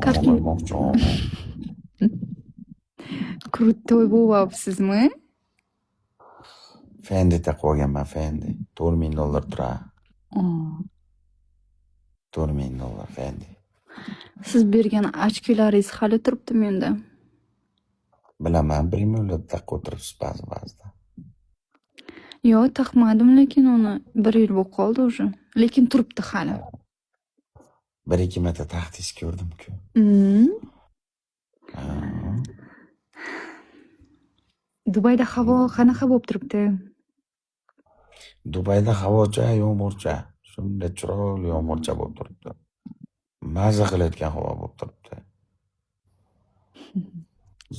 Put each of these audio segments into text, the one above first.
Kartin Olmoqchi. Крутой bo'lyapsizmi? Fendi taqib olganman, Fendi. $4000 turadi. Oh. $4000 Fendi. Siz bergan ochkilaringiz hali turibdi menda. Bilaman, 1 millionlab taqib o'tiribsiz ba'zi ba'zida. Yo'q, taqmadim, lekin uni bir yil bo'lib qoldi уже. Lekin turibdi hali. Bir ikki marta taqdingiz ko'rdim-ku. Ha. Dubayda havo qanaqa bo'lib turibdi? Dubayda havocha yomg'ircha. Shunday chiroyli yomg'ircha bo'lib turibdi. Maza qilayotgan havo bo'lib turibdi.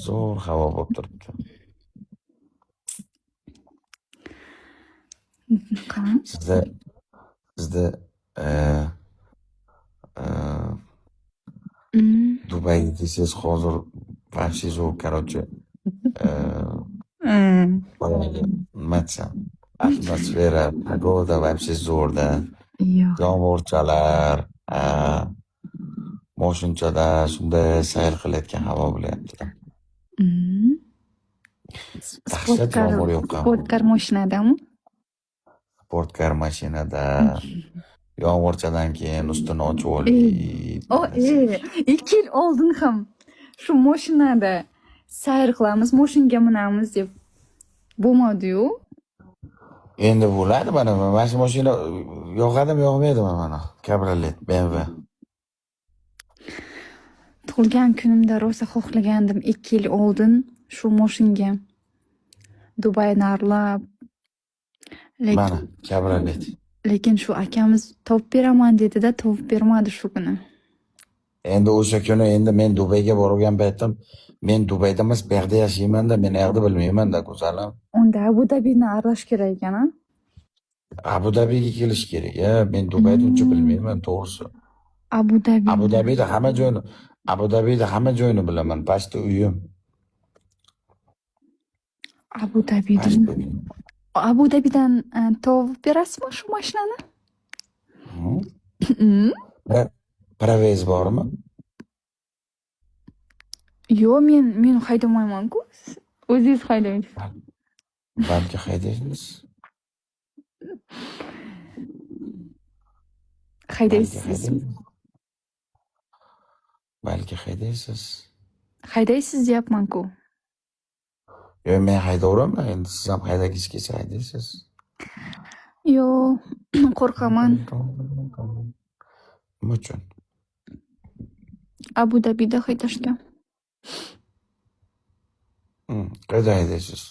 Zo'r havo bo'lib turibdi. Qani? Sizda Dubayga kelsangiz hozir вообще zo'r, короче, boyagi nima desam, atmosfera, погода вообще zo'rda. Yo'q. Yomg'irchalar, ha, moshinchada shunday sayr qilayotgan havo bo'lyapti. Dahshat Sportkar, yomg'ir yoqqan. sportkar mashinadami? Sportkar mashinada yomg'irchadan keyin ustini ochib olib. O, 2 yil oldin ham shu mashinada sayr qilamiz, moshinga minamiz deb bo'lmadi-yu. Endi bo'ladi, mana shu mashina yoqadimi, yoqmaydimi, mana kabriolet BMW. Tug'ilgan kunimda rosa xohlagandim 2 yil oldin shu moshinga Dubayni aralab. Lekin Mana kabriolet. lekin shu akamiz topib beraman dedi-da, topib bermadi shu kuni. Endi o'sha kuni, endi men Dubayga borgan paytim men Dubayda emas, bu yoqda yashaymanda, men u yoqda bilmaymanda, go'zalim. Unda Abu Dabini aralash kerak ekan, a? Abu Dabiga kelish kerak. Ya, men Dubayda uncha bilmayman, to'g'risi. Abu Dabi. Abu Dabida hamma joyini, Abu Dabida hamma joyini bilaman. Pastda uyim. Abu Dabidan. Pastda uyim. Abu Dabidan topib berasizmi shu mashinani? Hı? Mm. Pravez bormi? Yo'q, men haydamayman-ku. O'zingiz haydaysiz. Balki haydaysiz. Balki Haydaysiz. haydaysiz. Balki haydaysiz. Haydaysiz deyapman-ku. Yo'q, men haydayveraman. Endi siz ham haydagingiz kelsa haydaysiz. Yo'q, qo'rqaman. Nima uchun? Abu Dabida haydashga. Qayerda haydaysiz?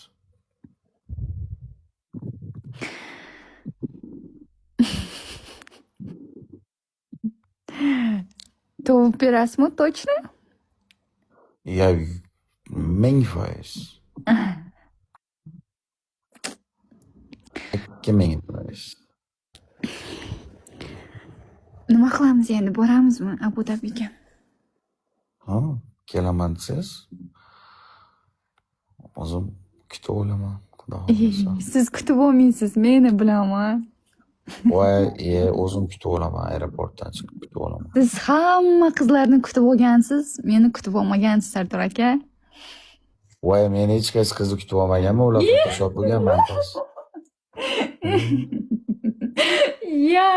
Topib berasizmi, точно? Ya, 1000%. 2000%. Nima qilamiz endi? Boramizmi Abu Dabiga? Ha, kelaman desangiz, o'zim kutib olaman, Xudo xohlasa. Siz kutib olmaysiz, meni bilaman. Voy, o'zim kutib olaman, aeroportdan chiqib kutib olaman. Siz hamma qizlarni kutib olgansiz, meni kutib olmagansiz, Sardor aka. Voy, meni hech qaysi qizni kutib olmaganman, ular Photoshop bo'lgan, montaj. Ya.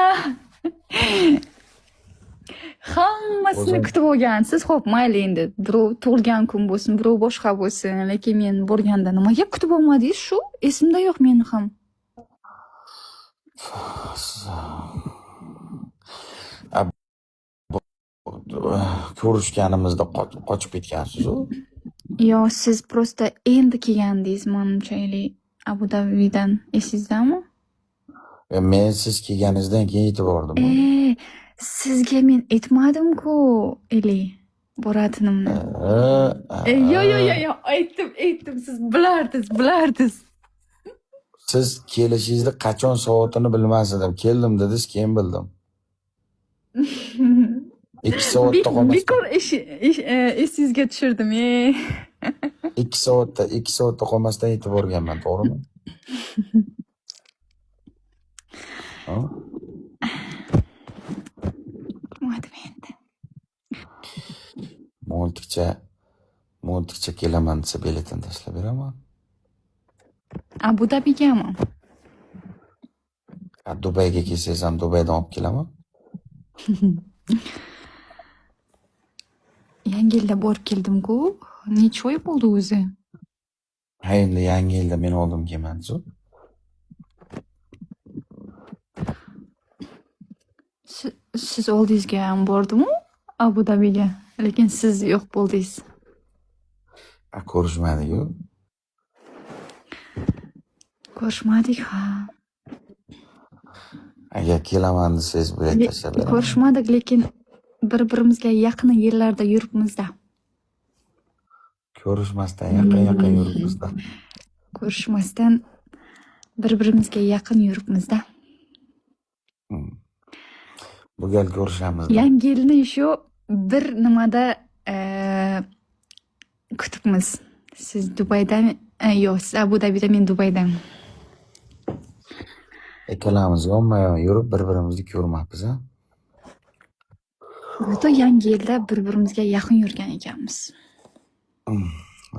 Hammasini O'zim kutib olgansiz. Xo'p, mayli endi. Birov tug'ilgan kun bo'lsin, birov boshqa bo'lsin, lekin men borganda nimaga kutib olmadingiz shu? Esimda yo'q meni ham. A, ko'rishganimizda qochib ketgansiz-u. Yo, siz просто endi kelgandingiz, manimcha, или Abu Dabidan, esingizdami? Men siz kelganingizdan keyin yetib bordim. Sizga men aytmadim-ku, или boratinimni. Yo, yo, yo, yo, aytdim, aytdim, siz bilardingiz, bilardingiz. Siz kelishingizni qachon soatini bilmas edim. Keldim dedingiz, keyin bildim. 2 soatda qolmasdan. Bekor esingizga tushirdim, e. 2 soatda, 2 soatda qolmasdan yetib borganman, to'g'rimi? Ha? Bilmadim endi. Multikcha kelaman desa biletini tashlab beraman. Abu Dabigami? Ha, Dubayga kelsangiz ham Dubaydan olib kelaman. Yangi yilda borib keldim-ku. Necha oy bo'ldi o'zi? Ha, endi yangi yilda meni oldim kelmadingiz-ku. Siz oldingizga ham bordimu Abu Dabiga, lekin siz yo'q bo'ldingiz. Ha, ko'rishmadik-ku. Ko'rishmadik, ha. Agar kelaman desangiz bilet tashlab beraman. Ko'rishmadik, lekin bir-birimizga yaqin yerlarda yuribmiz-da. Ko'rishmasdan yaqin-yaqin yuribmiz-da. Ko'rishmasdan bir-birimizga yaqin yuribmiz-da. Bu gal ko'rishamiz-da. Yangi yilni shu bir nimada kutibmiz. Siz Dubayda, yo'q, siz Abu Dabida, men Dubayda. Ikkalamiz yonma-yon yurib bir-birimizni ko'rmabmiz, a? Зато yangi yilda bir-birimizga yaqin yurgan ekanmiz.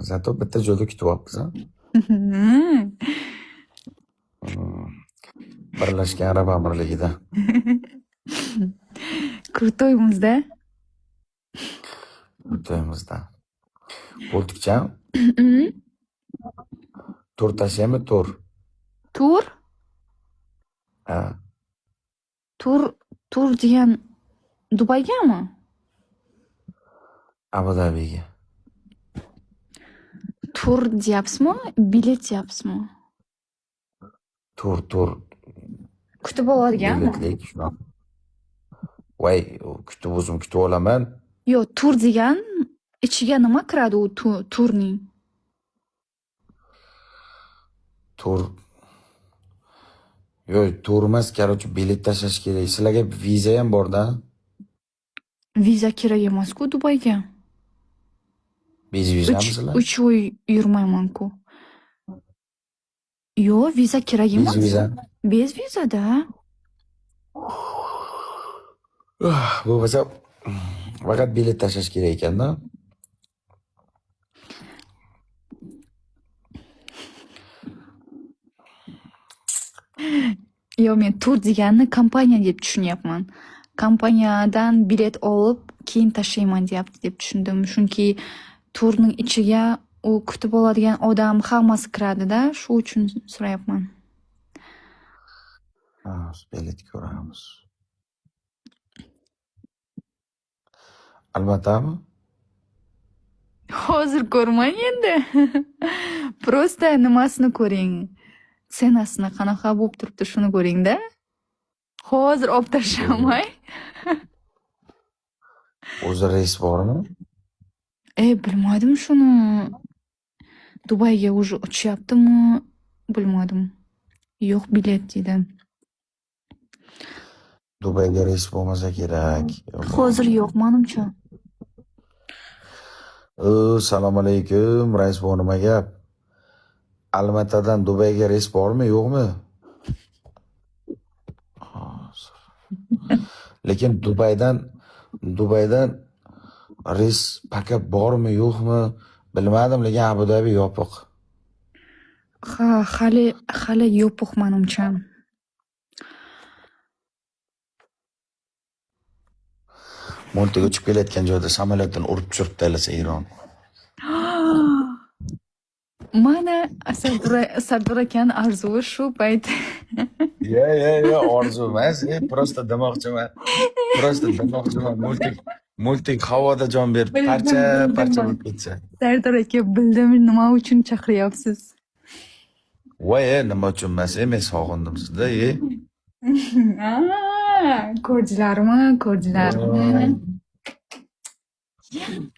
Зато bitta joyda kutyapmiz, a? Birlashgan Arab Amirligida. Крутой mizda. Крутой mizda. Qo'ltiqcham? Tur tashlaymi, tur? Tur? Ha. Tur degan Dubaygami? Abu Dabiga. Tur deyapsizmi? Bilet deyapsizmi? Tur, tur. Kutib oladiganmi? Biletlik shunaqa. Voy, kutib o'zim kutib olaman. Yo'q, tur degan ichiga nima kiradi u turning? Tur. Yo'q, tur emas, короче, bilet tashlash kerak. Sizlarga viza ham bor-da? Viza kerak emas-ku Dubayga. Без vizamisizlar? 3 oy yurmayman-ku. Yo'q, viza kerak Без emas. viza. Без vizada. Bo'lmasa faqat bilet tashlash kerak ekanda. Yo'q, men tur deganni kompaniya deb tushunyapman. Kompaniyadan bilet olib, keyin tashlayman deyapti deb tushundim. Chunki turning ichiga u kutib oladigan odam hammasi kiradida, shu uchun so'rayapman. Ha, bilet ko'ramiz. Albattami? Hozir ko'rmang endi. Просто nimasini ko'ring. Цена sini qanaqa bo'lib turibdi, shuni ko'ring-da. Hozir olib tashlamay. O'zi reys bormi? Bilmadim shuni. Dubayga уже uchyaptimi? Bilmadim. Yo'q bilet deydi. Dubayga reys bo'lmasa kerak. Hozir yo'q, menimcha. Assalomu alaykum, reys bor, nima gap? Almatadan Dubayga reys bormi, yo'qmi? Hozir. Lekin Dubaydan reys пока bormi, yo'qmi bilmadim, lekin Abu Dabi yopiq. Ha, hali yopiq menimcha. Multiga uchib kelayotgan joyda samolyotdan urib tushirib tashlasa Eron. Mana Sardor akani orzuvi shu payt. Yo, yo, yo, orzu emas, просто demoqchiman. Просто demoqchiman, multik havoda jon berib parcha parcha bo'lib ketsa. Sardor aka, bildim nima uchun chaqiryapsiz. Voy, nima uchun emas, men sog'indim sizni, e. Ko'rdilarmi, ko'rdilarmi?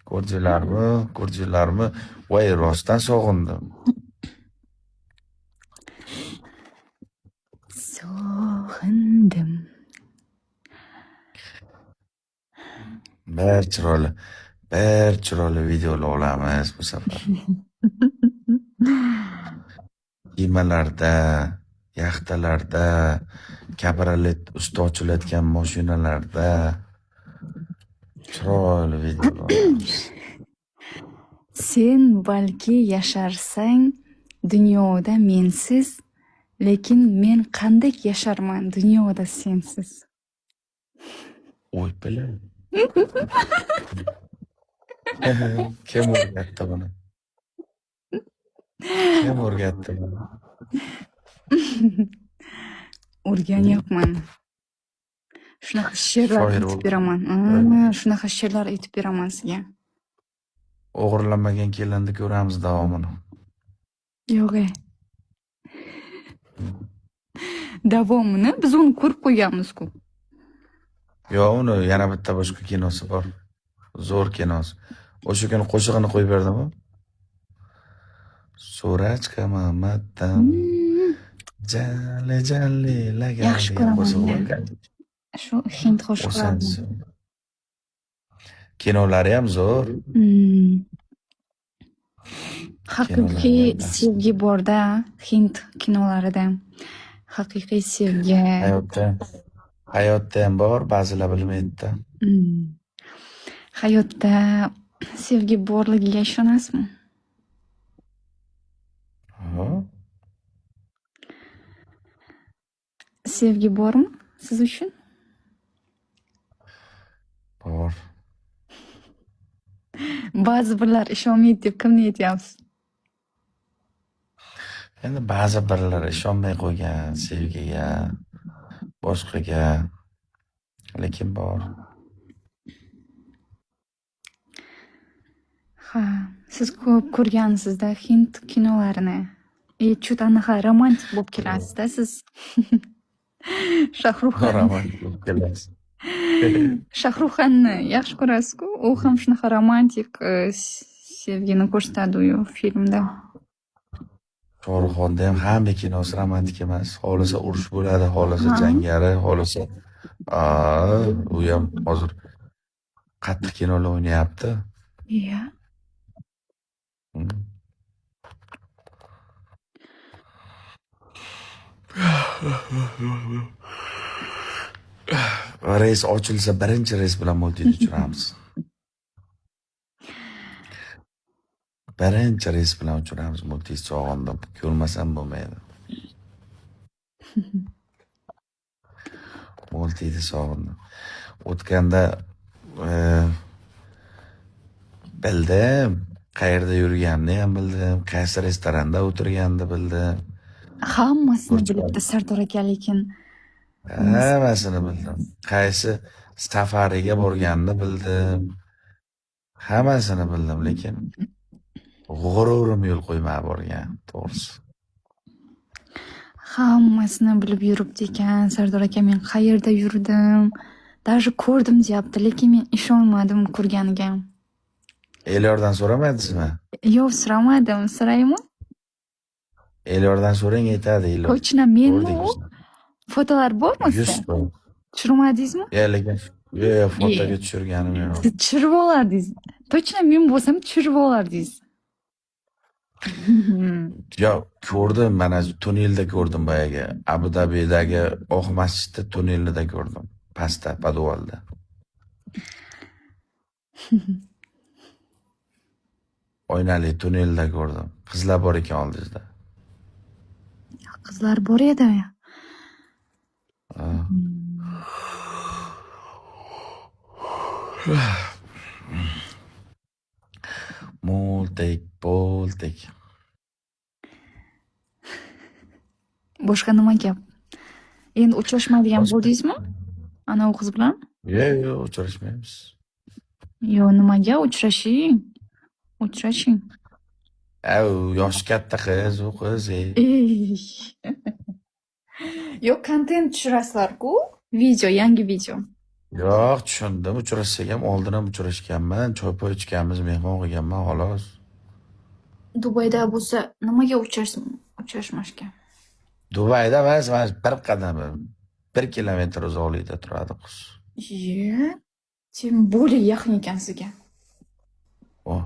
Ko'rdilarmi, ko'rdilarmi? Voy, rostdan sog'indim. Sog'indim. Bir chiroyli videolar olamiz bu safar. Kemalarda, yaxtalarda, kabriolet usti ochilayotgan mashinalarda chiroyli videolar olamiz. Sen balki yasharsan dunyoda mensiz, lekin men qanday yasharman dunyoda sensiz? Oy, бля. Kim o'rgatdi buni? Kim o'rgatdi buni? O'rganyapman. Shunaqa she'rlar Shoir aytib bo'lib. beraman. Shunaqa she'rlar aytib beraman sizga. O'g'irlanmagan kelinni ko'ramiz davomini. Yo'q, e. Davomini biz uni ko'rib qo'yganmiz-ku. Yo'q, uni yana bitta boshqa kinosi bor. Zo'r kinosi. O'sha kuni qo'shig'ini qo'yib berdimi? Suraj mamattam jali jali laga Yaxshi degan ko'raman qo'shig'i men. bor. Shu hind qo'shiqlarini. O'shanisi. Kinolari ham zo'r. Haqiqiy Kinolari ham yaxshi. sevgi bor-da hind kinolarida. Haqiqiy sevgi. Hayotda ham bor, ba'zilar bilmaydi-da. Hayotda sevgi borligiga ishonasizmi? Ha? Sevgi bormi siz uchun? Bor. Ba'zi birlar ishonmaydi deb kimni aytyapsiz? Endi ba'zi birlar ishonmay qo'ygan sevgiga, boshqaga, lekin bor. Ha, siz ko'p ko'rgansizda hind kinolarini. Чуть anaqa romantik bo'lib kelasizda siz. Shahruxan. Romantik bo'lib kelasiz. Shahruxanni yaxshi ko'rasiz-ku, u ham shunaqa romantik sevgini ko'rsatadi u filmda. Shohruxonda ham hamma kinosi romantik emas. Xohlasa urush bo'ladi, xohlasa jangari, xohlasa u ham hozir qattiq kinolar o'ynayapti. Iya. Reys ochilsa birinchi reys bilan multida uchiramiz. Birinchi reys bilan uchiramiz multid sog'indim. Ko'rmasam bo'lmaydi. Multidni sog'indim. O'tganda bildim, qayerda yurganini ham bildim, qaysi restoranda o'tirganini bildim. Hammasini bilibdi Sardor aka, lekin Hammasini bildim. Qaysi safariga borganini bildim. Hammasini bildim, lekin g'ururim yo'l qo'ymay borgan, to'g'risi. Hammasini bilib yuribdi ekan Sardor aka, men qayerda yurdim, даже ko'rdim deyapti, lekin men ishonmadim ko'rganiga. Elyordan so'ramadingizmi? Yo'q, so'ramadim. So'raymi? Elyordan so'rang, aytadi Elyor. Точно menmi u? Fotolar bormi sizda? 100%. Tushirmadingizmi? Yo'q, lekin yo'q, fotoga tushirganim yo'q. Siz tushirib olardingiz. Точно men bo'lsam tushirib olardingiz. Yo'q, ko'rdim, mana tunnelda ko'rdim boyagi. Abu Dabidagi Oq masjidda tunnelida ko'rdim. Pastda, podvalda. Oynali tunnelda ko'rdim. Qizlar bor ekan oldingizda. Qizlar bor edi. Ha. Multik, bo'ldik. Boshqa nima gap? Endi uchrashmaydigan bo'ldingizmi? Ana u qiz bilan? Yo'q, yo'q, uchrashmaymiz. Yo'q, nimaga uchrashing? Uchrashing. A, u yoshi katta qiz, u qiz, ey. Yo'q, kontent tushirasizlar-ku. Video, yangi video. Yo'q, tushundim. Uchrashsak ham oldin ham uchrashganman, choy-poy ichganmiz, mehmon qilganman, xolos. Dubayda bo'lsa, nimaga uchrashmashga? Dubayda emas, mana bir qadam, 1 kilometr uzoqlikda turadi qiz. Iye, тем более yaqin ekan sizga. Oh.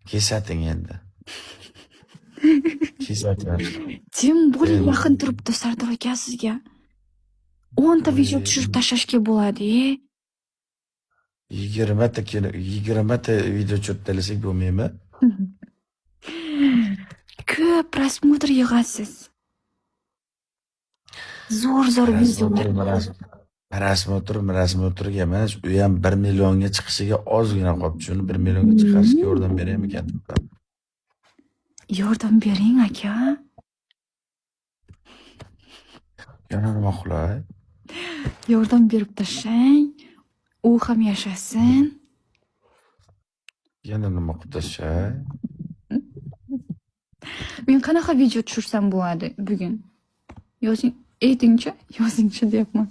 Kesating endi. Kesating. Тем более yaqin turibdi Sardor aka sizga. 10 ta video tushirib tashlashga bo'ladi, e. 20 ta kino, 20 ta video tushirib tashlasak bo'lmaymi? Ko'p просмотр yig'asiz. Zo'r zo'r Просмотр, videolar. Просмотр, просмотр ga emas, u ham 1 millionga chiqishiga ozgina qolibdi. Shuni 1 millionga chiqarishga yordam beraymikan? Yordam bering, aka. Yana nima qilay? Yordam berib tashlang. U ham yashasin. Yana nima qilib tashlay? Men qanaqa video tushirsam bo'ladi bugun? Yozing, aytingchi, yozingchi deyapman.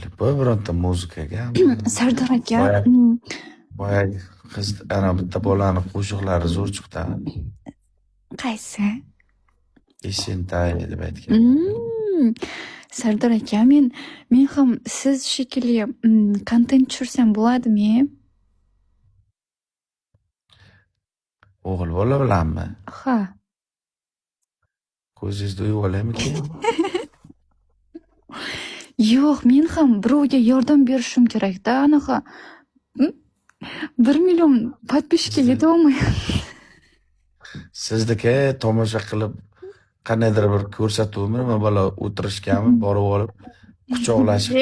Любой bironta muzikaga. Sardor aka, Boyagi qiz, ana bitta bolani qo'shiqlari zo'r chiqdi. Qaysi? Esentay deb aytgan. Sardor aka, men ham siz shekilli kontent tushirsam bo'ladimi? O'g'il bola bilanmi? Ha. Ko'zingizni uyib olaymikin? Yo'q, men ham birovga yordam berishim kerak-da, anaqa 1 million подписчик ka yetolmayapti. Sizniki tomosha qilib qandaydir bir ko'rsatuvmi nima balo o'tirishganmi, borib olib quchoqlashib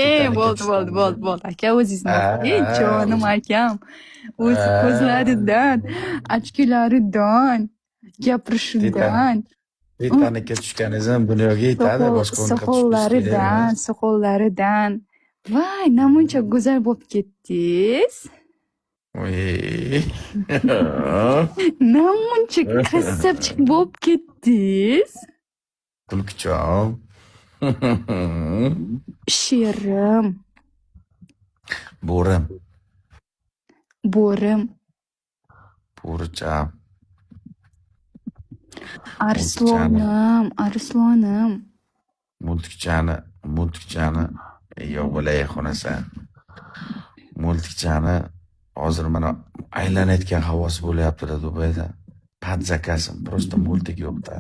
Bo'ldi, bo'ldi, bo'ldi, bo'ldi. Aka, o'zingizni ey, jonim akam. O'z ko'zlaridan, ochkilaridan, gapirishidan, Titanikka tushganingiz ham dunyoga yetadi, boshqa unaqa soqollaridan, soqollaridan. Voy, namuncha go'zal bo'lib ketdingiz. Namuncha красавчик bo'lib ketdingiz. Tulkichon. Sherim, Bo'rim, bo'rim, bo'richam. Arslonim, arslonim. Multikchani, multikchani yo bo'lay xonasan. Multikchani hozir mana aylanayotgan havosi bo'lyapti-da Dubayda. Под заказом, просто мультик yo'q-da.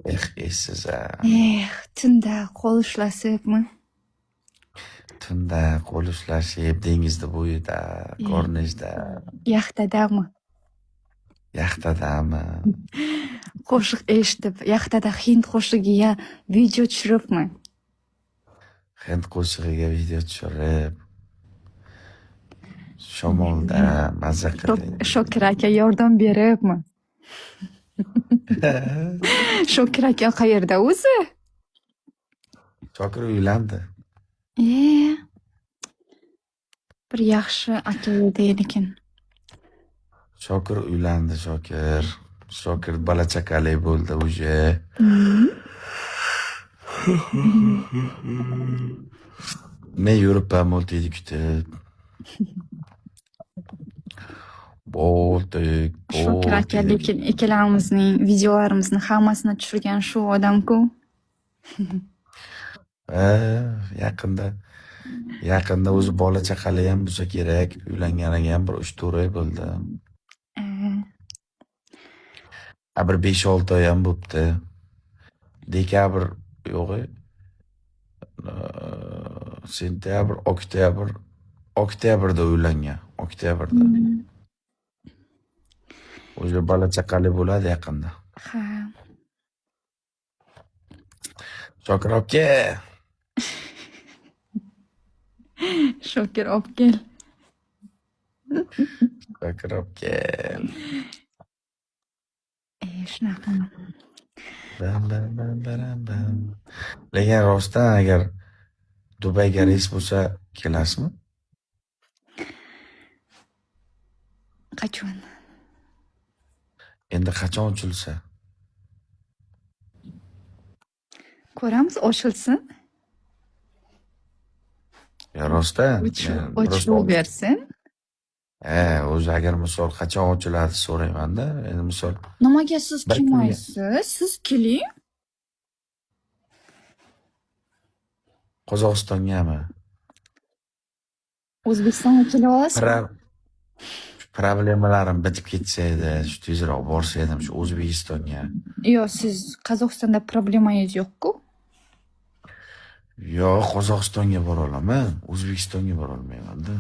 Eh, essiz a. Eh, tunda qo'l ushlasibmi? Tunda qo'l ushlashib, dengizni bo'yida, kornijda, Yaxtadami? Yaxtadami? Qo'shiq eshitib, yaxtada hind qo'shig'iga video tushiribmi? Hind qo'shig'iga video tushirib, shamolda mazza qilib. Shokir aka yordam beribmi? Shokir aka qayerda o'zi? Shokir uylandi. Bir yaxshi aka edi lekin. Shokir uylandi, Shokir. Shokir bola chaqali bo'ldi уже. Men yuribman multikni kutib. Boltik, Shokir aka boltik. lekin ikkalamizning videolarimizni hammasini tushirgan shu odam-ku. Ha, yaqinda o'zi bola chaqali ham bo'lsa kerak, uylanganiga ham bir 3-4 oy bo'ldi. A bir 5-6 oy ham bo'pti. Dekabr yo'q, sentyabr, oktyabr, oktyabrda uylangan, oktyabrda. O'zi bola chaqali bo'ladi yaqinda. Ha. Shokir aka. Shokir olib kel. Shokir olib kel. Shunaqa. Bam bam bam baram bam. Lekin rostdan agar Dubayga reys bo'lsa kelasizmi? Qachon? Endi qachon ochilsa? Ko'ramiz, ochilsin. Ya rostdan Ochiluv bersin. He, o'zi agar misol qachon ochiladi so'rayman-da. Endi misol Nimaga siz kelmaysiz? Siz keling. Qozog'istongami? O'zbekistonga kela olasizmi? Problemalarim bitib ketsa edi, shu tezroq borsa edim shu O'zbekistonga. Yo'q, siz Qozog'istonda problemangiz yo'q-ku. Yo'q, Qozog'istonga bora olaman, O'zbekistonga bora olmayman-da.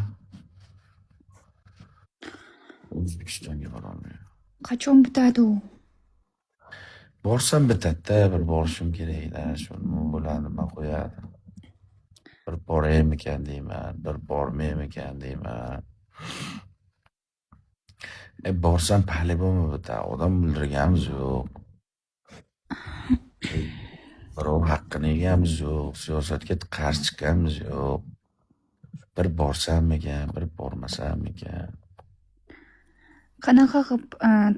O'zbekistonga bora olmayman. Qachon bitadi u? Borsam bitadi-da, bir borishim kerak-da. Shu nima bo'ladi, nima qo'yadi. Bir boraymikan deyman, bir bormaymikan deyman. Borsam по-любому bitadi. Odam o'ldirganimiz yo'q. Birov haqqini yeganimiz yo'q, siyosatga qarshi chiqqanimiz yo'q. Bir borsammikan, bir bormasammikan. Qanaqa qilib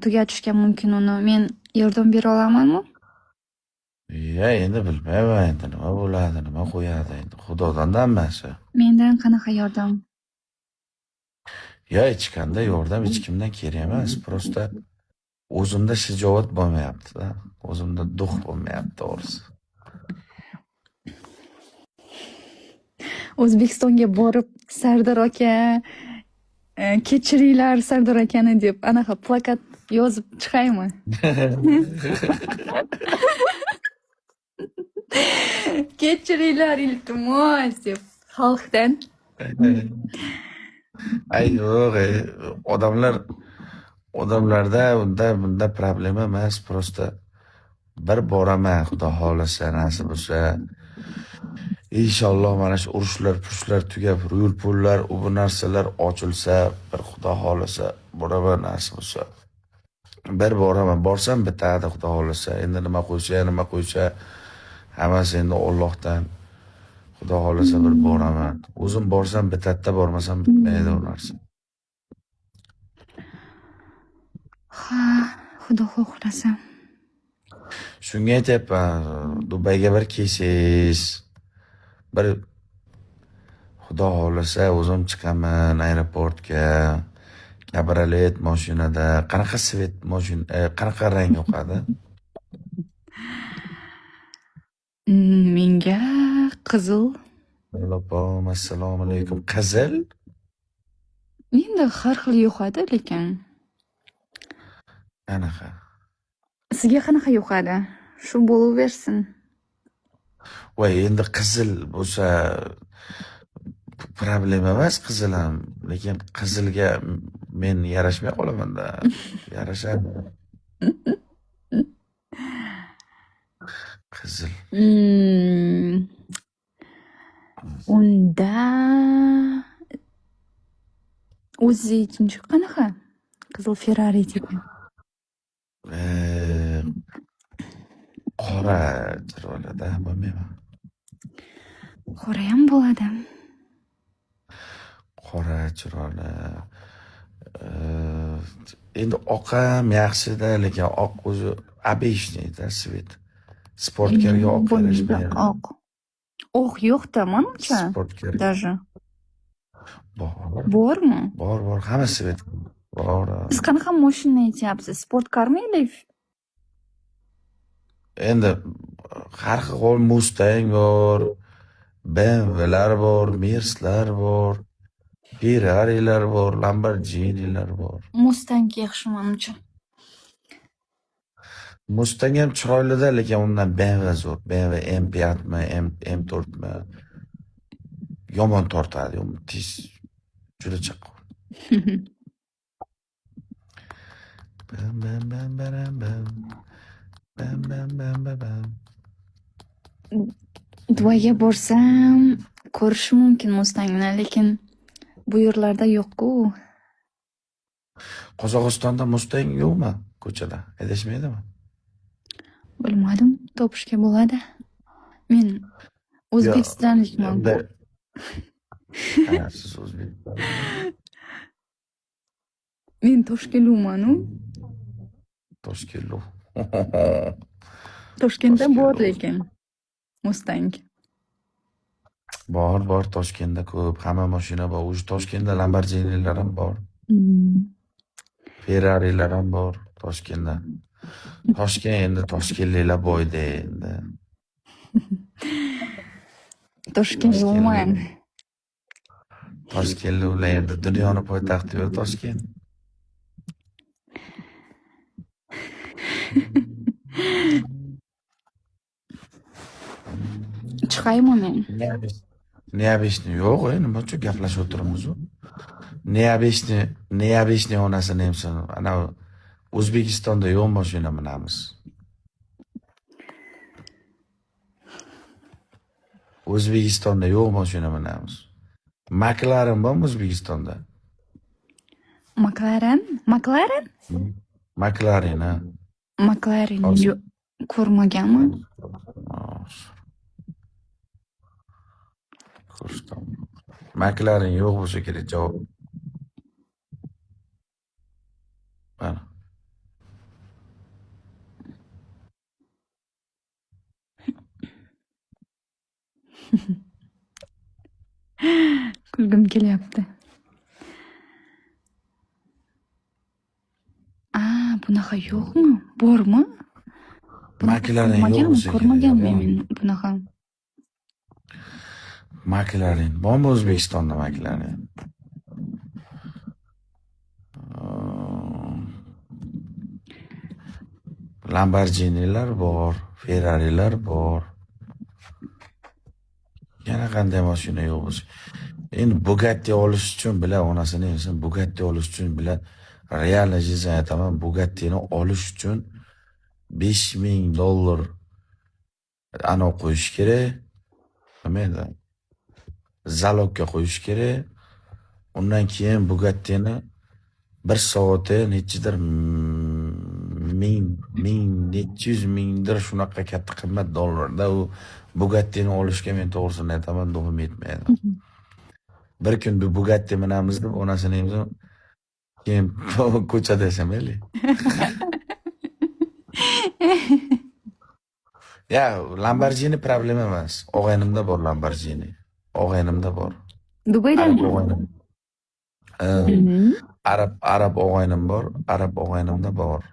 tugatishga mumkin uni? Men yordam bera olamanmi? Ya, endi bilmayman, endi nima bo'ladi, nima qo'yadi endi. Xudodan-da hammasi. Mendan qanaqa yordam? Ya, hech qanday yordam hech kimdan kerak emas. Просто o'zimda shijoat bo'lmayapti-da. O'zimda дух bo'lmayapti, to'g'risi. O'zbekistonga borib Sardor aka, kechiringlar Sardor akani deb anaqa plakat yozib chiqaymi? Kechiringlar iltimos deb xalqdan. Ay yo'q, odamlarda unda bunda problema emas, просто bir boraman, Xudo xohlasa, nasib bo'lsa. Inshaalloh mana shu urushlar, purushlar tugab, yo'l pullar, u bu narsalar ochilsa, bir Xudo xohlasa boraman nasib bo'lsa. Bir boraman, borsam bitadi Xudo xohlasa. Endi nima qo'ysa, nima qo'ysa, hammasi endi Allohdan. Xudo xohlasa bir boraman. O'zim borsam bitadi-da, bormasam bitmaydi u narsa. Ha, Xudo xohlasa. Shunga aytyapman, Dubayga bir kelsangiz, bir Xudo xohlasa o'zim chiqaman aeroportga, kabriolet mashinada. Qanaqa svet mashina, qanaqa rang yoqadi? Menga qizil. Opam, assalomu alaykum. Qizil? Endi har xil yoqadi, lekin. Qanaqa? Sizga qanaqa yoqadi? Shu bo'laversin. Voy, endi qizil bo'lsa problema emas qizil ham, lekin qizilga men yarashmay qolaman-da. Yarashadi. Qizil. Unda o'zi ikkinchi qanaqa? Qizil Ferrari degan. Qora chiroyli-da, bo'lmaymi? Qora ham bo'ladi. Qora chiroyli. Endi oq ham yaxshi-da, lekin oq o'zi обычный-da svet. Sportkarga oq yarashmaydi. Oq. Oq yo'q-da, manimcha. Sportkarga. Даже. Bor. Bormi? Bor, bor, hamma svet. Bor. Siz qanaqa mashina aytyapsiz? Sportkarmi или Endi har xil Mustang bor, BMWlar bor, Merslar bor, Ferrarilar bor, Lamborghinilar bor. Mustang yaxshi manimcha. Mustang ham chiroyli-da, lekin undan BMW zo'r. BMW M5 mi, M4 mi? Yomon tortadi, yomon tez, juda chaqqon. Bam bam bam baram bam. Bam bam bam ba bam. Dubayga borsam ko'rishim mumkin Mustangni, lekin bu yerlarda yo'q-ku. Qozog'istonda Mustang yo'qmi ko'chada? Haydashmaydimi? Bilmadim, topishga bo'ladi. Men o'zbekistonlikman. Ha, siz o'zbek. Men toshkentlikman-u. Toshkentlik. Toshkentda bor Toshkentlik. lekin Mustang. Bor, bor, Toshkentda ko'p, hamma mashina bor. O'sha Toshkentda Lamborghinilar ham bor. Ferrarilar ham bor Toshkentda. Toshkent endi toshkentliklar boyda endi. Toshkentlikman. Toshkentliklar endi dunyoni poytaxti yo'q Toshkent. Chiqaymi men? Необычный yo'q, nima uchun gaplashib o'tiribmiz u? Необычный, необычный onasini emsin. Ana O'zbekistonda yo'q mashina minamiz. O'zbekistonda yo'q mashina minamiz. McLaren bormi O'zbekistonda? McLaren? McLaren? McLaren, ha. McLaren Hozir. Yo'q, ko'rmaganman. Hozir. Ko'rsatam. McLaren yo'q bo'lsa kerak javob. Mana. Kulgim kelyapti. A, bunaqa yo'qmi? Bormi? Bunaqa McLaren yo'q ko'rmaganman, bo'lsa kerak. ko'rmaganman men bunaqa. McLaren. Bormi O'zbekistonda McLaren? Lamborghinilar bor, Ferrarilar bor. Yana qanday mashina yo'q bo'lsa. Endi Bugatti olish uchun bila onasini emsin, Bugatti olish uchun bila реально жизнь aytaman, Bugattini olish uchun $5000 anavi qo'yish kerak. Nima edi? Залог ga qo'yish kerak. Undan keyin Bugattini bir soati nechidir ming, ming necha yuz mingdir shunaqa katta qimmat dollarda u Bugattini olishga men to'g'risini aytaman, дух im yetmaydi. Bir kun bu Bugatti minamiz deb onasini emsin, keyin ko'chada mayli. Ya, Lamborghini problema emas. Og'aynimda bor Lamborghini. Og'aynimda bor. Arab Dubaydami? og'aynim. Ha, arab og'aynim bor, arab og'aynimda bor.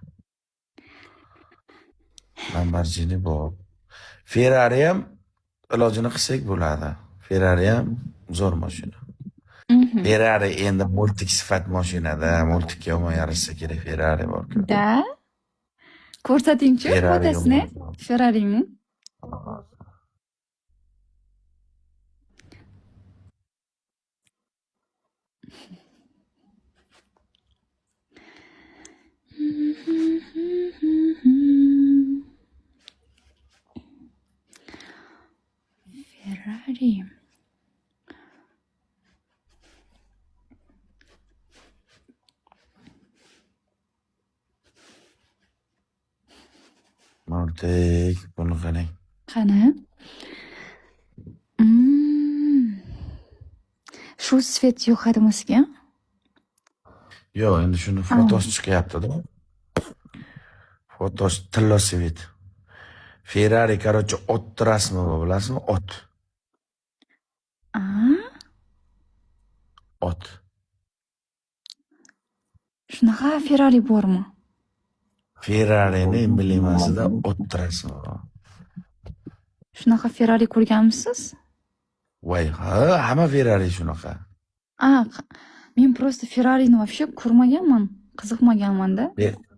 Lamborghini bor. Ferrari ham ilojini qilsak bo'ladi. Ferrari ham zo'r mashina. Ferrari endi мультик sifat mashinada, мультик ka yomon yarashsa kerak Ferrari bor-ku. Да? Ko'rsatingchi Ferrari fotosini. yomon. Ferrari'ni. Ferrari. Мультик, buni qarang. Qani? Shu цвет yoqadimi sizga? Yo'q, endi shuni fotosi chiqyapti-da. Fotosi tillo цвет. Ferrari, короче, ot rasmi bor, bilasizmi? Ot. A? Ot. Shunaqa Ferrari bormi? Ferrari'ni emblemasida ot rasmi bor. Shunaqa Ferrari ko'rganmisiz? Voy, ha, hamma Ferrari shunaqa. A, men просто Ferrari'ni вообще ko'rmaganman, qiziqmaganman-da.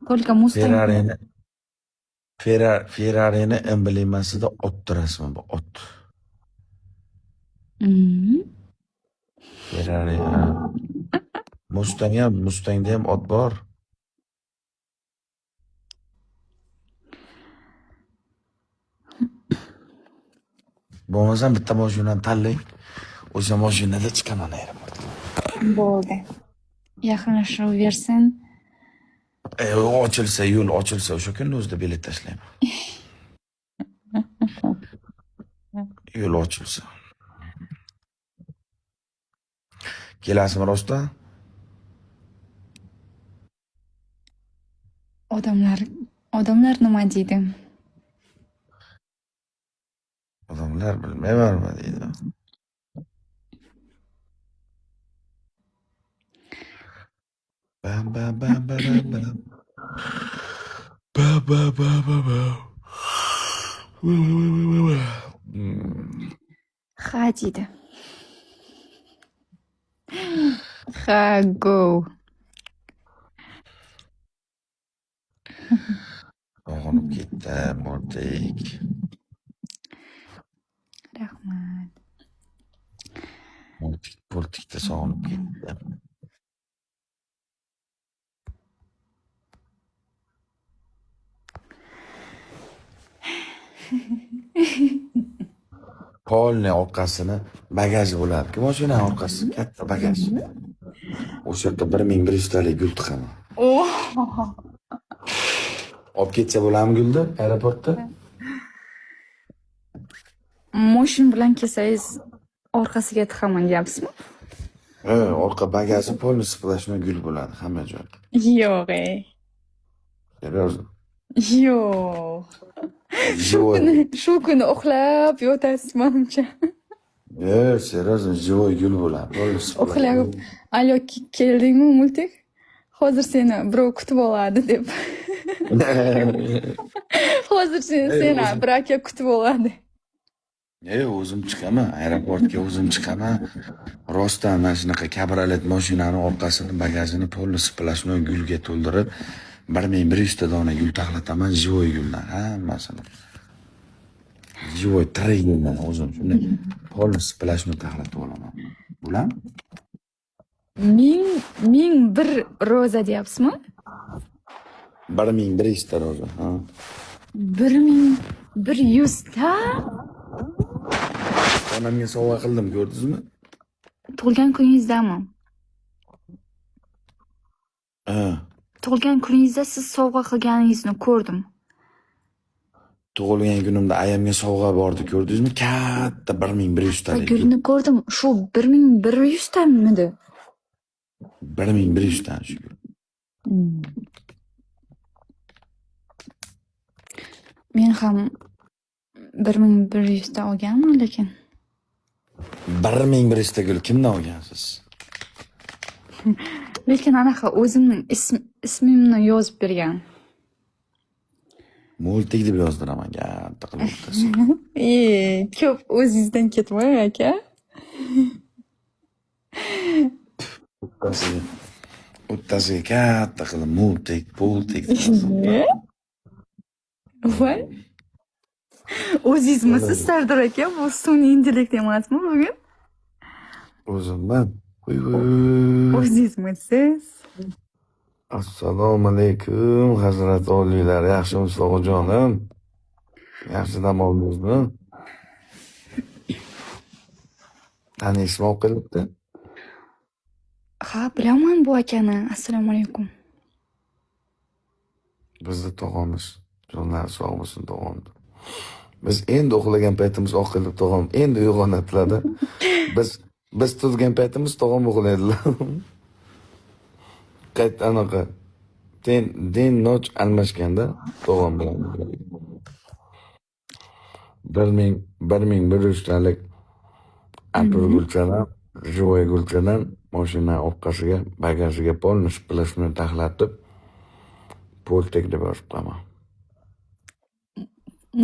Только Mustang. Ferrari'ni emblemasida ot rasmi bor, ot. Ferrari, ha. Mustang ham, Mustangda ham ot bor. Bo'lmasam bitta mashinani tanlang. O'sha mashinada chiqaman aeroportga. Bo'ldi. Yaqinlashaversin. Ochilsa, yo'l ochilsa, o'sha kunni o'zida bilet tashlayman. Yo'l ochilsa. Kelasizmi rostdan? Odamlar nima deydi? Odamlar bilmayman nima deydi. Bam bam bam bam bam bam. Bam bam bam bam bam. Ha deydi. Ha, go. Sog'inib ketdim, Murtik. Rahmat. Multik, pultikda sog'inib ketdim. Polni orqasini bagaj bo'ladi. Mashinani orqasi katta bagaj. O'sha yoqqa 1100 talik gul tiqaman. Oh! Olib ketsa bo'ladimi gulni aeroportda? Moshin bilan kelsangiz orqasiga tiqaman deyapsizmi? Ha, orqa bagaji polni сплошной gul bo'ladi hamma joyda. Yo'q, ey. Серьезно. Yo'q. Shu Живой. kuni uxlab yotasiz manimcha. Yo'q, серьезно, живой gul bo'ladi. Полный Uxlab, сплошной. Alo, keldingmi, Multik? Hozir seni birov kutib oladi deb. Hozir seni Ey, seni o'zim bir aka kutib oladi. E, o'zim chiqaman, aeroportga o'zim chiqaman. Rostdan mana shunaqa kabriolet mashinani orqasini, bagajini полный сплошной gulga to'ldirib, 1100 ta dona gul taxlataman, живой guldan hammasini. Живой, tirik guldan o'zim shunday полный сплошной taxlatib olaman. Bo'ladimi? 1001 roza deyapsizmi? 1100 ta roza, ha. 1100 ta? Onamga sovg'a qildim, ko'rdingizmi? Tug'ilgan kuningizdami? Ha. Tug'ilgan kuningizda siz sovg'a qilganingizni ko'rdim. Tug'ilgan kunimda ayamga sovg'a bordi, ko'rdingizmi? Katta 1100 Va talik gul. gulni ko'rdim. Shu 1100 tamidi? 1100 ta shu gul. Men ham 1100 ta olganman lekin. 1100 ta gul kimdan olgansiz? Lekin anaqa o'zimning ismimni yozib bergan. Multik deb yozdiraman katta qilib o'rtasiga. E, ko'p o'zingizdan ketmang aka. O'rtasiga, o'rtasiga katta qilib multik, pultik deb yozdim. Ne? Voy. O'zingizmisiz Sardor aka? Bu sun'iy intellekt emasmi bugun? O'zimman. Voy voy. O'zingizmisiz? Assalomu alaykum, hazrat oliylar. Yaxshimisiz, og'ajonim? Yaxshi dam oldingizmi? Taniysizmi Oqillikni? Ha, bilaman bu akani. Assalomu alaykum. Bizni tog'amiz. Jonlari sog' bo'lsin tog'am. Biz endi uxlagan paytimiz Oqilli tog'am endi uyg'onadilar. Biz turgan paytimiz tog'am uxlaydilar. Qayt anaqa день ночь almashganda tog'am bilan. 1100 talik atir gulchadan, живой gulchadan mashina orqasiga, bagajiga полный сплошной taxlatib, Pultik deb yozib qo'yaman.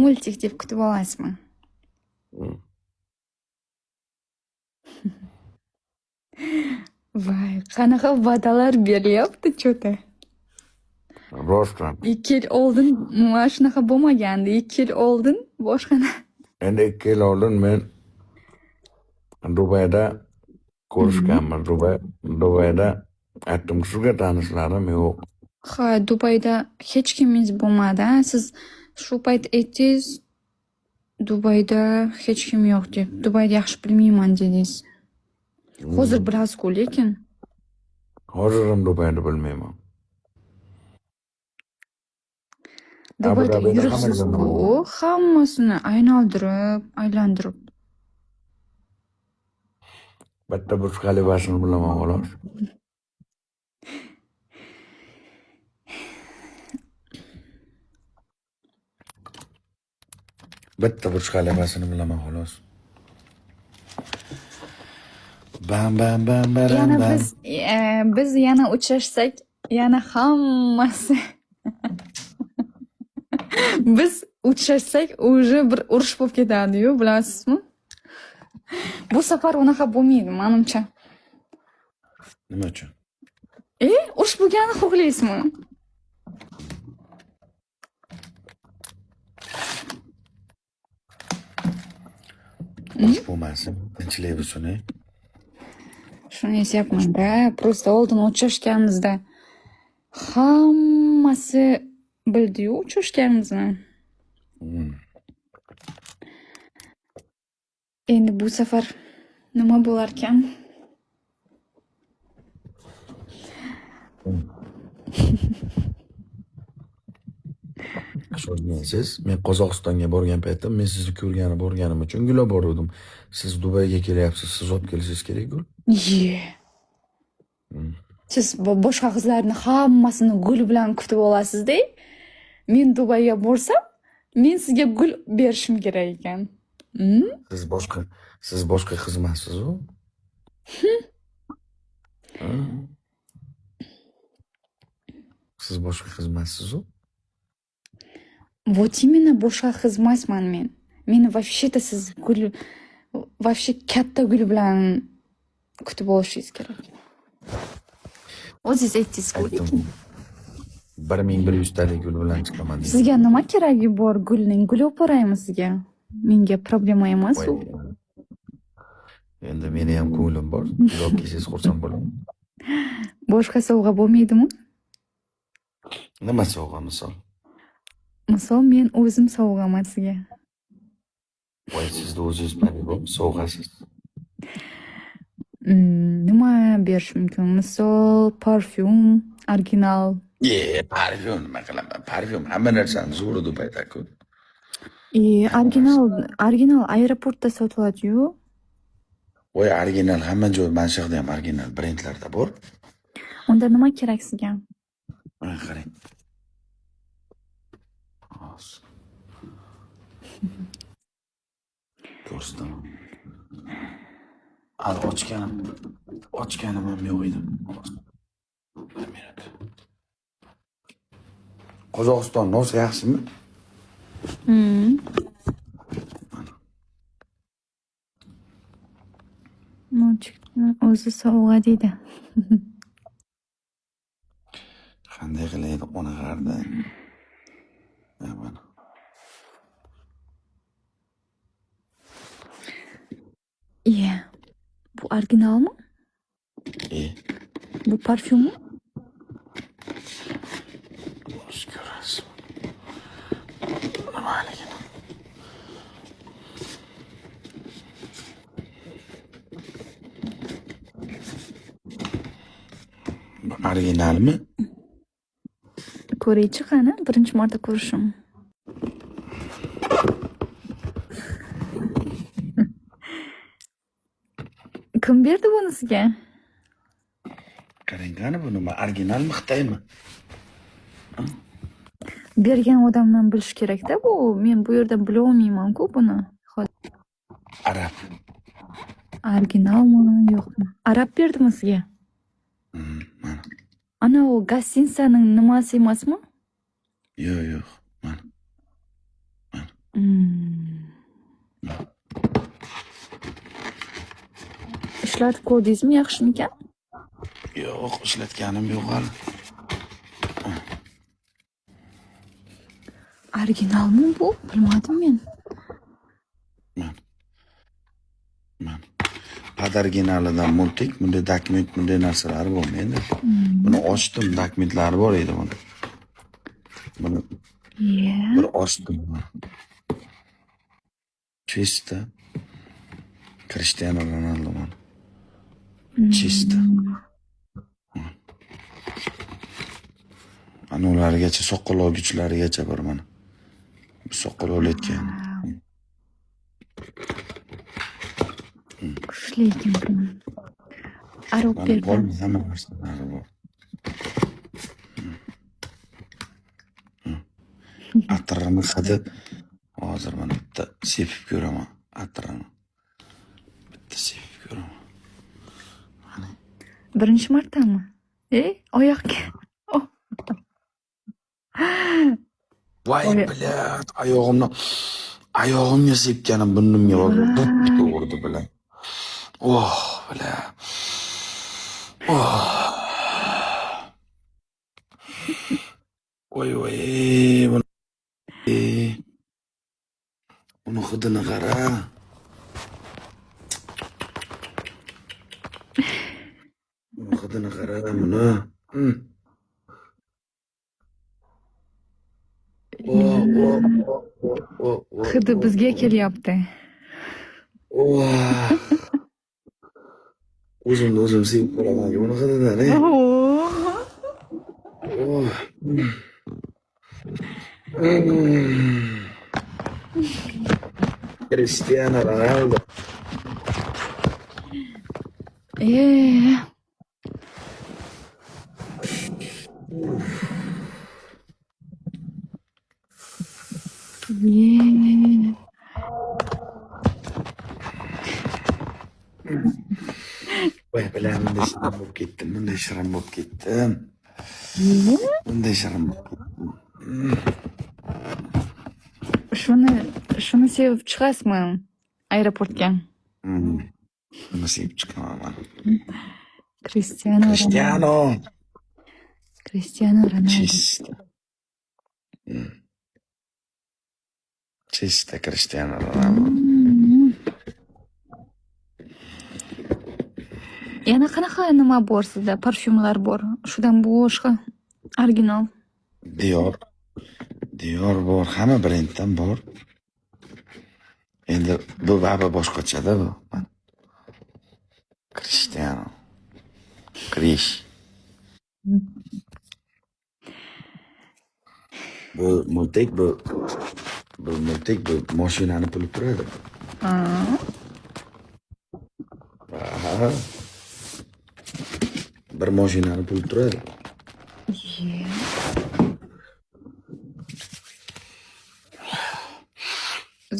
Multik deb kutib olasizmi? Voy, qanaqa va'dalar beryapti чё-то. Rostdan. 2 yil oldin mana shunaqa bo'lmagandi. 2 yil oldin boshqa Endi 2 yil oldin men Dubayda ko'rishganman. Dubayda aytdim, sizga tanishlarim yo'q. Ha, Dubayda hech kimingiz bo'lmadi, a? Siz shu payt aytdingiz, Dubayda hech kim yo'q deb. Dubayda yaxshi bilmayman dedingiz. Hozir bilasiz-ku lekin. Hozir ham Dubayni bilmayman. Abu Dubayda Dabida hamma yuribsiz-ku, joyda hammasini aylantirib, aylantirib. Bitta Burj Xalifasini bilaman xolos. Bitta Burj Xalifasini bilaman xolos. Bam bam bam baram Yana bam. biz yana uchrashsak, yana hammasi biz uchrashsak уже bir urush bo'lib ketadi-yu, bilasizmi? Bu safar unaqa bo'lmaydi, menimcha. Nima uchun? E, urush bo'lganini xohlaysizmi? Urush bo'lmasin, tinchlik bo'lsin. Shuni aytyapman-da. Просто oldin uchrashganimizda hammasi bildi-yu uchrashganimizni. Endi bu safar nima bo'larkan? Shoshmaysiz. Men Qozog'istonga borgan paytda men sizni ko'rgani borganim uchun gul olib boruvdim. Siz Dubayga kelyapsiz, siz olib kelishingiz kerak gul. Ye. Siz boshqa qizlarni hammasini gul bilan kutib olasiz-da. Men Dubayga borsam, men sizga gul berishim kerak ekan. Siz boshqa qiz emassiz-u. Siz boshqa qiz emassiz-u. Вот именно, boshqa qiz emasman men. Meni вообще-то siz gul, вообще katta gul bilan kutib olishingiz kerak. O'zingiz aytdingiz-ku Aytdim. lekin. 1100 talik gul bilan chiqaman dedim. Sizga nima keragi bor gulning? Gul olib boraymi sizga? Menga problema emas u. Voy. Endi meni ham ko'nglim bor. Gul olib kelsangiz xursand bo'laman. Boshqa sovg'a bo'lmaydimi? Nima sovg'a misol? Misol, men o'zim sovg'aman sizga. Voy, sizni o'zingiz по-любому sovg'asiz. Nima berish mumkin? Misol, parfyum, original. Ye, parfyum nima qilaman? Parfyum hamma narsani zo'ri Dubayda-ku. E, original, original aeroportda sotiladi-yu. Voy, original hamma joy, mana shu yerda ham original brendlarda bor. Unda nima kerak sizga? Mana qarang. Hozir. Ko'rsataman. Hali ochganim ham yo'q edi. Bir minut. Qozog'iston nosi yaxshimi? Hmm. Mo'chikni o'zi sovg'a deydi. Qanday qilaydi qonag'arda? Ha, mana. Iye. Bu originalmi? E, Bu parfyummi? o'zi ko'rasiz. Nimaligini. Bu originalmi? Ko'raychi qani, birinchi marta ko'rishim. Kim berdi buni sizga? Qarang, qani bu nima? Originalmi, Xitoymi? Bergan odamdan bilish kerak-da bu. Men bu yerda bila olmayman-ku buni. Arab. Originalmi, yo'qmi? Arab berdimi sizga? Mana. Ana u gostinitsaning nimasi emasmi? Yo'q, yo'q. Mana. Ishlatib ko'rdingizmi, yaxshimikan? Yo'q, ishlatganim yo'q hali. Originalmi bu? Bilmadim men. Mana. Mana. Под originalidan multik, bunday dokument, bunday narsalari bo'lmaydi. Buni ochdim, dokumentlari bor edi buni. Buni bir ochdim. Чисто. Cristiano Ronaldo mana. Чисто. Ana ulargacha soqol olgichlarigacha bor mana. Bu soqol olayotgan. Kuchli ekan bu. Arab Mana bergan. bor, hamma narsalari bor. Atirini hidi hozir mana bitta sepib ko'raman atirini. Bitta sepib ko'raman. Mana. Birinchi martami? E, oyoqga. Oh. Voy, Oy. блядь, oyog'imni oyog'imga sepganim burnimga borib dup urdi bilan. Oh, бля. Oh. Voy voy, buni uni hidini qara. Hidini qara buni. O, o, o, o, o, o, Hidi o, bizga o. kelyapti. Oh. O'zimni o'zim sevib qolaman buni hididan, ey. Oh. Cristiano Ronaldo. Ye. Voy, bilan bunday shirin bo'lib ketdim, bunday shirin bo'lib ketdim. Bunday shirin bo'lib ketdim. Shuni sevib chiqasizmi aeroportga? Buni sevib chiqaman man. Cristiano Ronaldo. Cristiano. Cristiano Ronaldo. Чисто. Чисто Cristiano Ronaldo. Yana qanaqa nima bor sizda? Parfyumlar bor. Shudan boshqa original. Dior. Dior bor, hamma brenddan bor. Endi bu baribir boshqachada bu. Cristiano. Krish. Bu multik, bu multik, bu mashinani puli turadi. Ha. Bir mashinani puli turadi. Ye.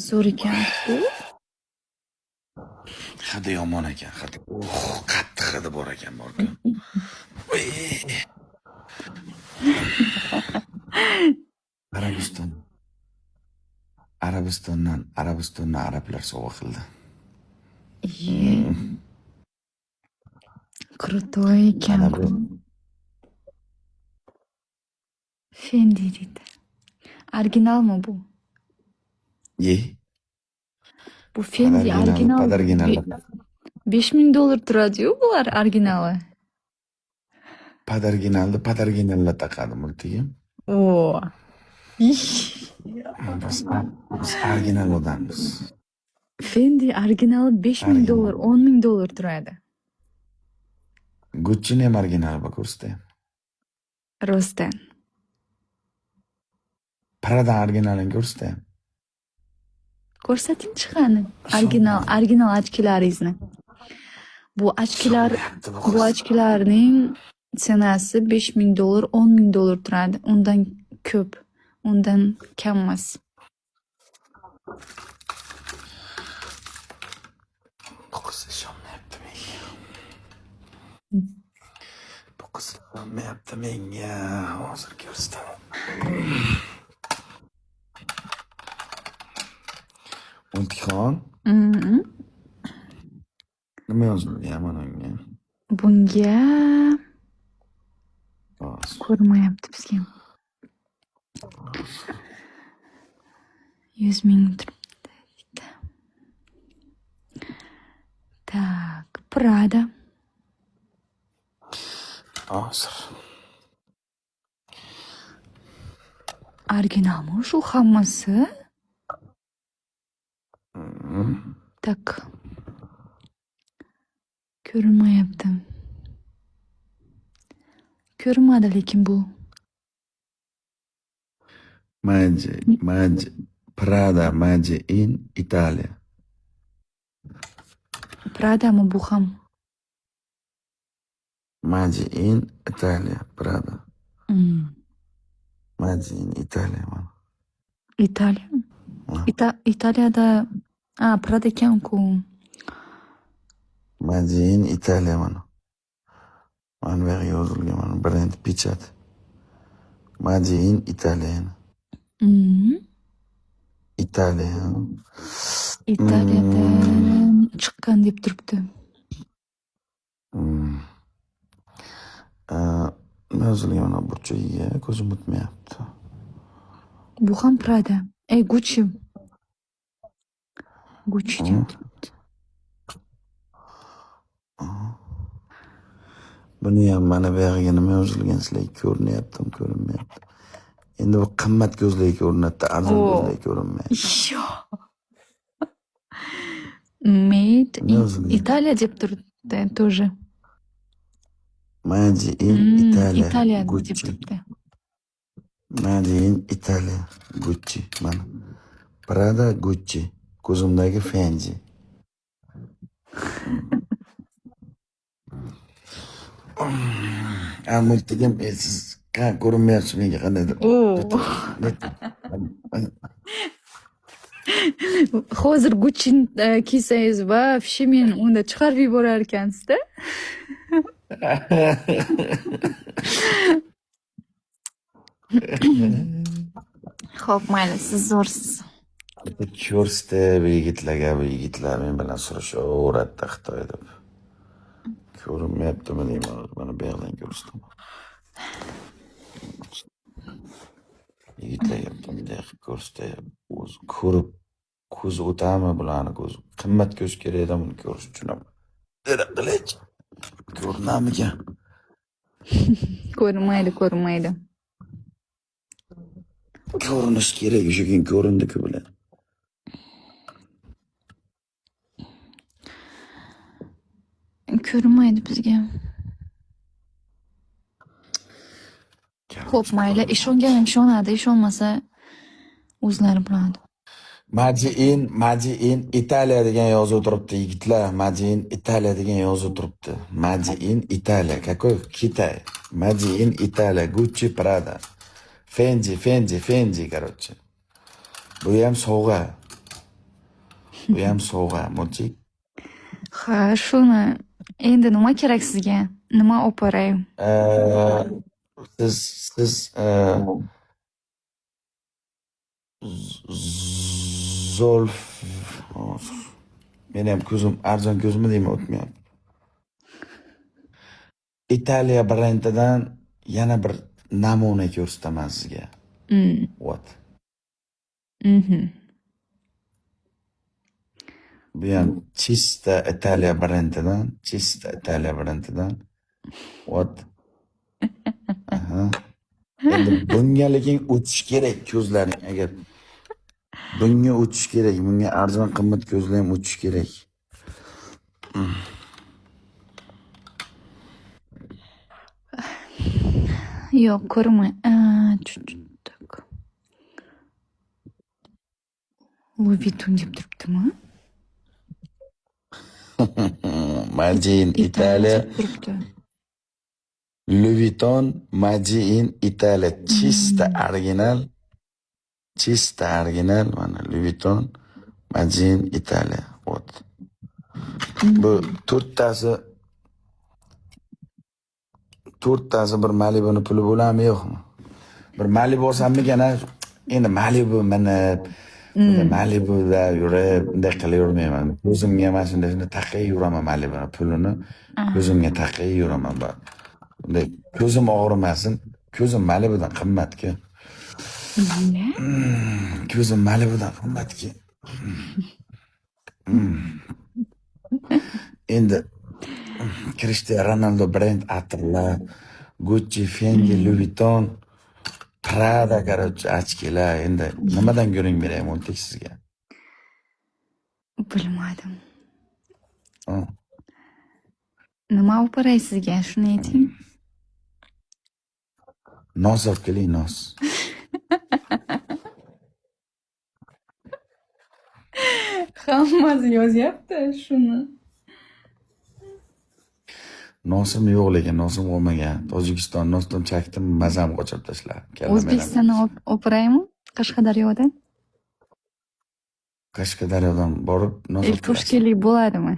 Zo'r ekan bu. Hidi yomon ekan, hidi. Oh, qattiq hidi bor ekan borku. Arabiston. Arabistondan arablar sovg'a qildi. Ye. Крутой ekan. Mana bu. Fendi deydi. Originalmi bu? Ye. Bu Fendi original. Original. 5000 dollar turadi-yu bular originali. Padarginalni padarginallar taqadi multigim. O. Biz original odammiz. Fendi originali 5000 Original. dollar, 10 000 dollar turadi. Gucci'ni ham originali bor, ko'rsataymi? Rostdan. Prada originalini ko'rsataymi? Ko'rsatingchi qani. Original, original ochkilaringizni. Bu ochkilar, bu ochkilarning цена si 5000 dollar, 10 000 dollar turadi. Undan ko'p, undan kam emas. Bu qiz ishonmayapti menga. Bu qiz ishonmayapti menga. Hozir ko'rsataman. Ultixon, nima yozilgan mana unga? Bunga Hozir. ko'rinmayapti bizga. 100 000 turibdi deydi. Так, Prada. Hozir. Originalmi shu hammasi? Так. Ko'rinmayapti. Ko'rinmadi lekin bu. Made, Made, Prada Made in Italia. Pradami bu ham? Made in Italia, Prada. Made in Italia mana. Italiya? Ha. Italiyada, a, Prada ekan-ku. Made in Italia mana. Mana bu yerga yozilgan mana brend pechat. Made in Italia yana. Italiya. Italiyadan chiqqan deb turibdi. Nima yozilgan mana burchagiga ko'zim o'tmayapti. Bu ham Prada. Ey, Gucci. Gucci deb turibdi. Buni ham mana bu yog'iga nima yozilgan sizlarga ko'rinyaptimi, ko'rinmayapti. Endi bu qimmat ko'zlarga ko'rinadi, arzon O. ko'zlarga ko'rinmaydi. Yo'q. Made Nima in yozilgan? Italia deb turibdi тоже. Made in Italia, Italiya deb Gucci. turibdi. Made in Italia, Gucci. Mana. Prada, Gucci. Ko'zimdagi Fendi. A, multigim, siz ko'rinmayapsiz menga qandaydir. O. Hozir Gucci kiysangiz вообще meni unda chiqarib yuborar ekansizda. Xo'p, mayli, siz zo'rsiz. Ko'rsatdi bu yigitlarga, bu yigitlar men bilan surishaveradi Xitoy deb. Ko'rinmayaptimi deyman, mana bu yoqdan ko'rsataman. Yigitlarga bunday qilib ko'rsatyapti. O'zi ko'rib, ko'zi o'tami bularni ko'zi? Qimmat ko'z kerak edi buni ko'rish uchun ham. Qilich. Ko'rinamikan? Ko'rinmaydi, ko'rinmaydi. Ko'rinish kerak, o'sha keyin ko'rindi-ku bular. Ko'rinmaydi bizga. Xo'p, mayli, ishongan ishonadi, ishonmasa o'zlari biladi. Made in Italia degan yozuv turibdi yigitlar. Made in Italia degan yozuv turibdi. Made in Italia. Какой Китай? Made in Italia, Gucci, Prada. Fendi, Fendi, Fendi, короче. Bu ham sovg'a. Bu ham sovg'a, Multik. Ha, shuni endi nima kerak sizga? Nima olib boray? Siz Zolf, meni ham ko'zim arzon ko'zmi deyman, o'tmayapti. Italiya brendidan yana bir namuna ko'rsataman sizga. What? Bu ham чисто Italiya brendidan, чисто Italiya brendidan. What? Aha. Endi bunga lekin o'tish kerak ko'zlaring agar bunga o'tish kerak, bunga arzon qimmat ko'zlar ham o'tish kerak. Yo'q, ko'rinmay. Так. Louis Vuitton deb turibdimi? Made in Italiya Italia, deb turibdi. Louis Vuitton, Made in Italia, чисто original, чисто original, mana Louis Vuitton, Made in Italia. Вот. Bu to'rttasi bir Malibu'ni puli bo'ladimi yo'qmi? Bir Malibu olsammikan, a? Endi Malibu minib, bunday Malibuda yurib, bunday qilavermayman. Ko'zimga mana shunday shunday taqib yuraman Malibuni pulini. Ko'zimga taqib yuraman. Bunday ko'zim og'rimasin. Ko'zim Malibudan qimmatku. Ne? Ko'zim Malibudan qimmatki. Endi Cristiano Ronaldo brend atirlar, Gucci, Fendi, Louis Vuitton, Prada, короче, ochkilar. Endi nimadan gurung beray Multik sizga? Bilmadim. Nima olib boray sizga? Shuni ayting. Nos olib keling, nos. Hammasi yozyapti shuni. Nosim yo'q lekin nosim qolmagan. Tojikiston nosdan chakdim, mazam qochib tashlab. O'zbekistondan olib boraymi? Qashqadaryodan? Qashqadaryodan borib nos olib. Toshkentlik bo'ladimi?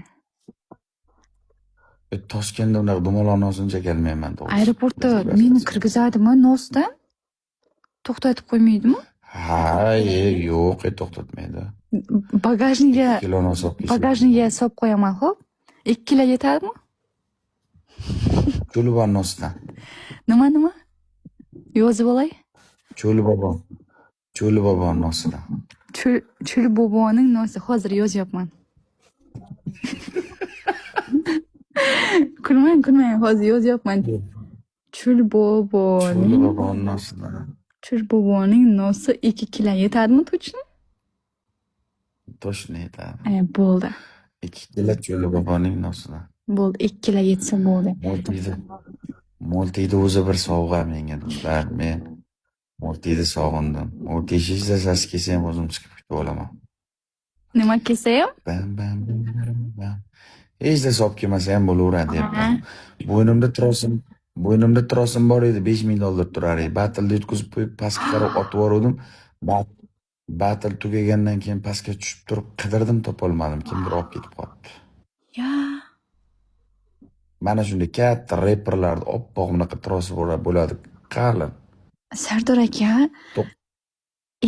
Toshkentda unaqa dumaloq nosini chekalmayman to'g'risi. Aeroportda meni kirgizadimi nosdan? To'xtatib qo'ymaydimi? Ha, yo'q, to'xtatmaydi. Bagajniga 2 kilo nos olib kelsa. Bagajniga solib qo'yaman, xo'p? 2 kilo yetadimi? Cho'li bor nosdan. Nima, nima? Yozib olay. Cho'li bobo. Cho'li bobo nosidan. Cho'l boboning nosi. Hozir yozyapman. Kulmang, kulmang, hozir yozyapman. Chul Cho'li boboning boboni nosidan. Chul boboning nosi 2 kilo yetadimi точно? Точно yetadi. E, bo'ldi. 2 kilo Cho'li boboning nosidan. Bo'ldi, 2 kilo yetsa bo'ldi. Multiydi. Multiydi o'zi bir sovg'a menga, do'stlar. Men Multiydi sog'indim. Multiy sasi kelsa ham o'zim chiqib kutib olaman. Nima kelsa ham? Bam bam bam bam. Hech narsa olib kelmasa ham bo'laveradi deyapman. Bo'ynimda trosim bor edi, 5000 dollar turar edi. Battleda yutqizib qo'yib, pastga qarab otib yubordim. Battle tugagandan keyin pastga tushib turib qidirdim, topolmadim. Kimdir olib ketib qolibdi. Ya. Mana shunday katta reperlarni oppoq bunaqa trosi bo'ladi, qalin. Sardor aka,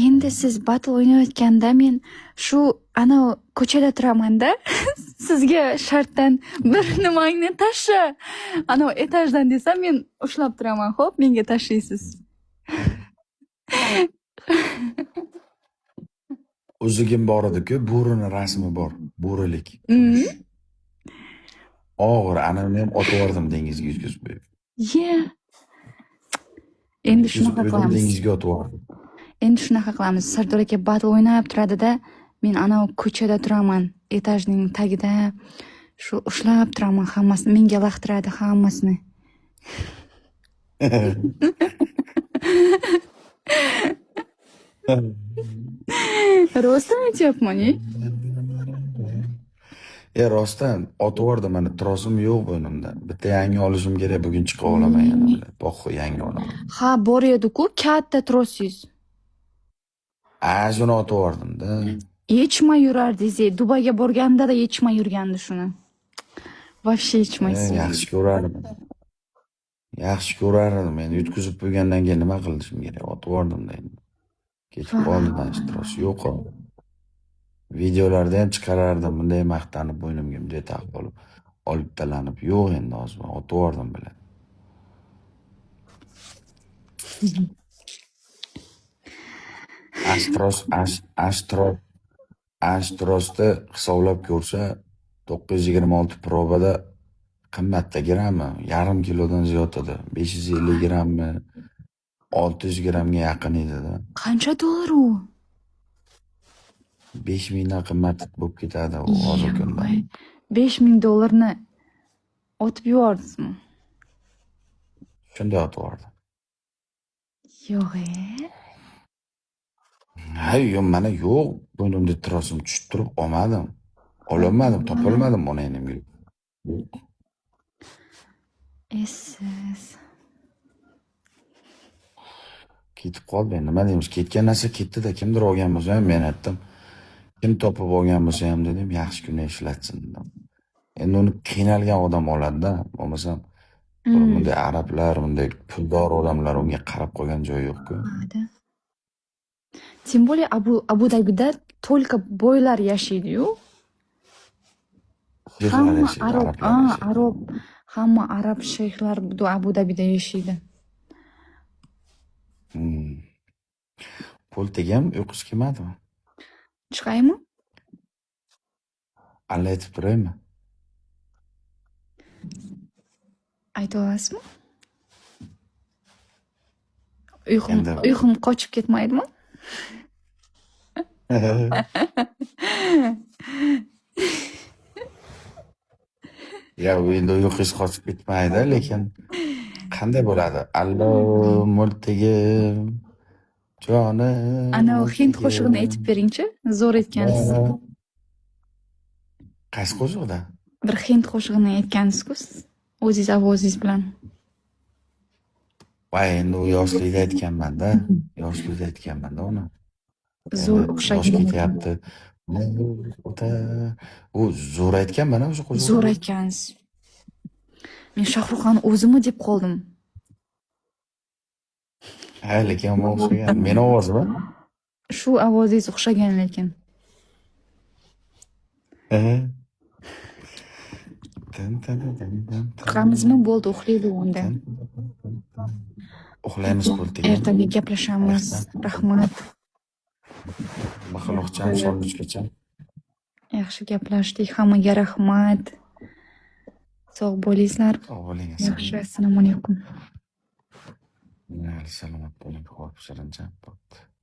endi siz battle o'ynayotganda men shu anavi ko'chada turamanda, sizga shartdan bir nimangni tashla, anavi etajdan desam, men ushlab turaman, xo'p, menga tashlaysiz. Uzugim bor edi-ku, bo'rini rasmi bor, bo'rilik. Kumush. Og'ir, anavini ham otib yubordim dengizga yutqizib qo'yib. Ye. Endi Yutqizib shunaqa qo'ydim, qilamiz. dengizga otib yubordim. Endi shunaqa qilamiz. Sardor aka battle o'ynab turadida, men anavi ko'chada turaman, etajning tagida shu ushlab turaman hammasini, menga laqtiradi hammasini. Rostdan aytyapman, e? E, rostdan otib yubordim, mana trosim yo'q bo'ynimda. Bitta yangi olishim kerak, bugun chiqib olaman yana. Poxu yangi olaman. Ha, bor edi-ku, katta trosingiz. A, shuni otib yubordim-da. Yechmay yurardingiz, Dubayga borganda-da yechmay yurgandi shuni. Вообще yechmaysiz. Yaxshi ko'rardim. Yaxshi ko'rardim. Endi yutqizib qo'ygandan keyin nima qilishim kerak? Otib yubordim-da endi. Ketib qoldi tros yo'q. Videolarda ham chiqarardim, bunday maqtanib bo'ynimga bunday taqib olib, olib talanib, yo'q endi hozir otib yubordim bilan. Astrosda hisoblab ko'rsa 926 probada qimmatda grammi, yarim kilodan ziyod edi. 550 grammi, 600 grammga yaqin edi-da. Qancha dollar u? 5000 dan qimmat bo'lib ketadi u hozirgi kunda. 5000 dollarni otib yubordingizmi? Shunday otib yubordim. Yo'q, e. Ha, yo'q, mana yo'q, bo'ynimda trosim tushib turib olmadim. Ololmadim, topolmadim onangni. Yo'q. Essiz. Ketib qoldi, endi nima deymiz? Ketgan narsa ketdi-da, kimdir olgan bo'lsa ham men aytdim. Kim topib olgan bo'lsa ham dedim, yaxshi kunda ishlatsin dedim. Endi uni qiynalgan odam oladi-da, bo'lmasam bunday arablar, bunday puldor odamlar unga qarab qolgan joyi yo'q-ku. Тем более Abu Dabida только boylar yashaydi-yu. Hamma arab, arab, hamma arab shayxlar Abu Dabida yashaydi. Pul tegam, uyqusi kelmadimi? Chiqaymi? Alla aytib turaymi? Ayta olasizmi? Uyqum qochib ketmaydimi? Ya, endi uyqungiz qochib ketmaydi, lekin qanday bo'ladi? Allo multigim, jonim. Ana hind qo'shig'ini aytib beringchi, zo'r aytgansiz. Qaysi qo'shiqda? Bir hind qo'shig'ini aytgansiz-ku siz. O'zingiz ovozingiz bilan. Voy, endi u yoshlikda aytganman-da. Yoshlikda aytganman-da uni. Zo'r o'xshagan. Yosh ketyapti. U zo'r aytganman o'sha qo'shiqni. Zo'r aytgansiz. Men Shohruxxon o'zimi deb qoldim. Ha, lekin o'xshagan. Meni ovozim? Shu ovozingiz o'xshagan lekin. Chiqamizmi? Bo'ldi, uxlaylik unda. Uxlaymiz, bo'ldi. Ertaga gaplashamiz. Rahmat. Maxluqcham, solmichkacham. Yaxshi gaplashdik. Hammaga rahmat. Sog' bo'linglar. Sog' bo'ling. Yaxshi, assalomu alaykum. Salomat bo'ling. Xo'p, shirincha. Bo'pti.